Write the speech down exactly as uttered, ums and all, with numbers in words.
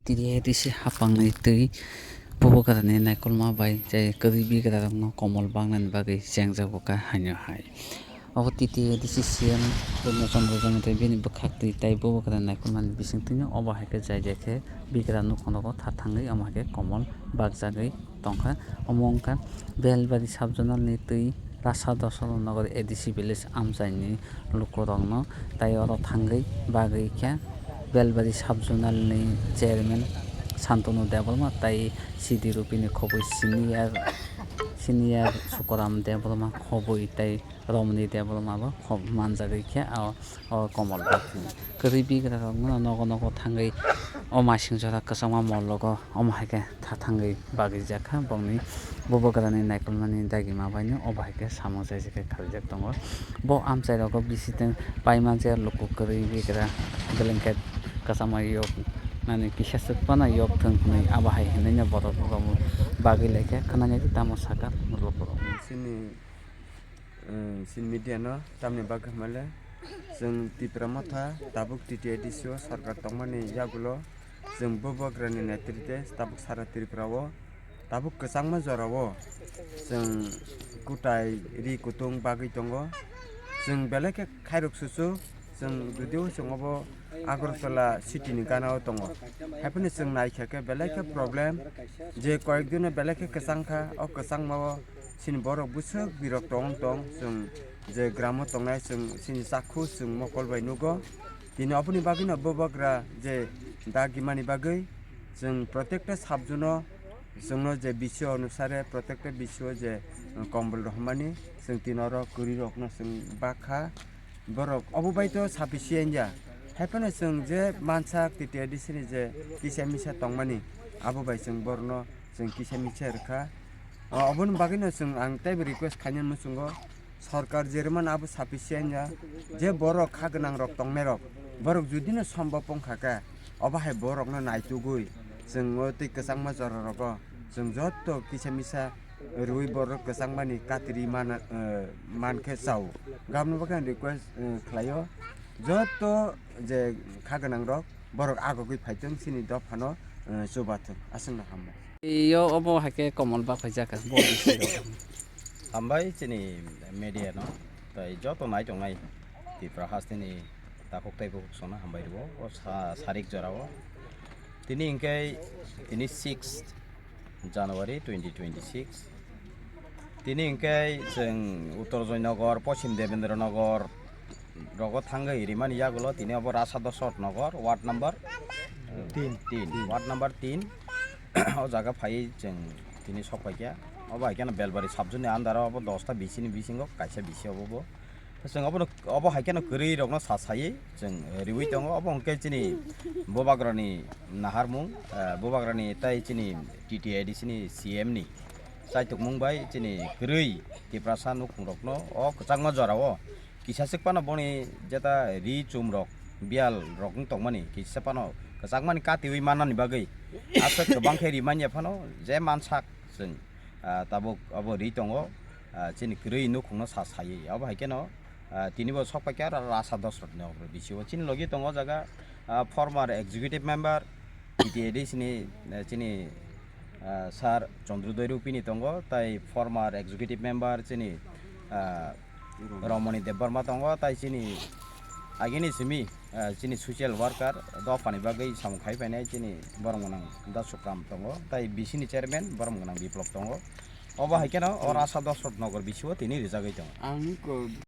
T T A D C hapangni twi Bubagrani naikolma bai je kwrwi bigrarokno komol baknani bagwi chengjago kha haino hai. Obo T T A D C C M Purno Chandra Jamatia bini bwkhak twi tei Bubagrani naikolmani bisingtwino obo hai khe jai jai khe bigra nukhungnogo tha thangwi omo hai khe komol bakjagwi tongkha. Omo wngkha Belbari sub-zonal ni twi Rasa Dosoro Nogor A D C village amchaini lukurokno tei oro thangwi bagwi khe Belbari sub-zonal ni chairman Santanu Debbarma tei C D Rupini khobwi senior, senior Sukoram Debbarma khobwi tei Romni Debbarma bo khob manjagwi khe o, o komol bakni kwrwi bigrarokno nogo nogo thangwi o masing jora kwchangma mologo omo hai khe tha thangwi bagwi jakha bongni Bubagrani naikolmani dagima baino obo hai khe samung chaijak khe khalijak tongo. Bo amchai rogo bisitwng paima je luku kwrwi bigra blanket kwchama yok nani kisa swk phano yok thwng hwnwi abo hai hwnwi no borok rok bagwi lai khe khwnani tamo saka lukurok. Chini, eh, chini media no tamni bagwi hwnba le chwng Tipra Motha tabuk T T A D C o sarkar tongmani yagulo chwng Bubagrani netrite tabuk sara Tripura o tabuk kwchangma jora o chwng kwtai ri kutung bagwi tongo. Chwng belai khe khairok susu chwng judio chwng obo Agartala city ni gana o tongo. Haiphano chwng naikha khe belai khe problem je koyek dino belai khe kwchang kha. O kwchangma o chini borok bwswk birok tong tong chwng je gramo tongnai chwng chini chakhu chwng mokol bai nugo. Tini oboni bagwino Bubagra je dagimani bagwi chwng protekta sabjuno chwngno je bisio onusare protekta bisio je kombol rohormani chwng tini oro kwrwi rokno chwng bakha. Borok obo bai to sufficient ya. Haiphano chwng je mansa T T A D C ni je kisa misa tongmani abo bai chwng borokno chwng kisa misa rwkha. O, oboni bagwino chwng ang teibo request khainani muchungo. Sorkar jereman abo sufficient ya, je borok kha gwnang rok tongnai rok, borok judino sombop wngkha khe, obo hai borokno naitugwi chwng o twi kwchangma jora rogo chwng jotto kisa misa rwui borok kwchangmani katiri mana, eh, mankhe chao. Gabno bagwi ang request, eh, khlaio, jotto je kha gwnang rok borok agogwi phaitong chini dophano, eh, chubathwng. Aswkno hambai. Yo obo hai khe komol bak phaijak bo bisi rok. Hambai chini media no, tei joto nai tongnai Tipra hasteni takhuk tei bukhuk songno hambai rwo o sa-, sarik jorao. Tini hwnkhe tini six January twenty twenty-six. Tini hwnkhe chwng Uttor Joynagar, Poschim Debendra Nagar rogo thangwi rimani yagulo tini obo Rasa Dosot Nagar, ward number tin. Tin, ward number tin. O jaga phaiwi chwng tini sok paikha. Obo hai kheno Belbari subjoni under o obo dosta bisini bisingo kaisa bisi obo bo. Chwng obono, obo hai kheno kwrwi rokno sa sawi chwng riwi tongo. Obo hwnkhe chini Bubagrani naharmung, eh, Bubagrani tei chini T T A D C ni C M ni chaitukmung bai chini kwrwi Tiprasa nukhung rokno o kwchangma jorao kisa swk phano boni jeta ri chum rok, biyal rok wng tongmani kisa phano kwchangmani katiwi mannani bagwi aswk kwbang khe rimanya phano je mansak chwng, ah, tabuk obo ri tongo, ah, chini kwrwi nukhungno sa sawi. Obo hai kheno, ah, tini bo sok paikha Rasa Dosrot ni bisingo chini logi tongo o jaga, ah, former executive member T T A D C ni, eh, chini ah, Sir Chandrodoi Rupini tongo, tai former executive member chini, ah, Romoni Debbarma tongo, tai chini agini simi, ah, chini social worker dophani bagwi samung khai painai chini borom gwnang Da Sukram tongo, tai bisini chairman borom gwnang Biplop tongo. Obo hai kheno o Rasa Dosrot Nagar bisingo tini rijagwi tongo. Ang ko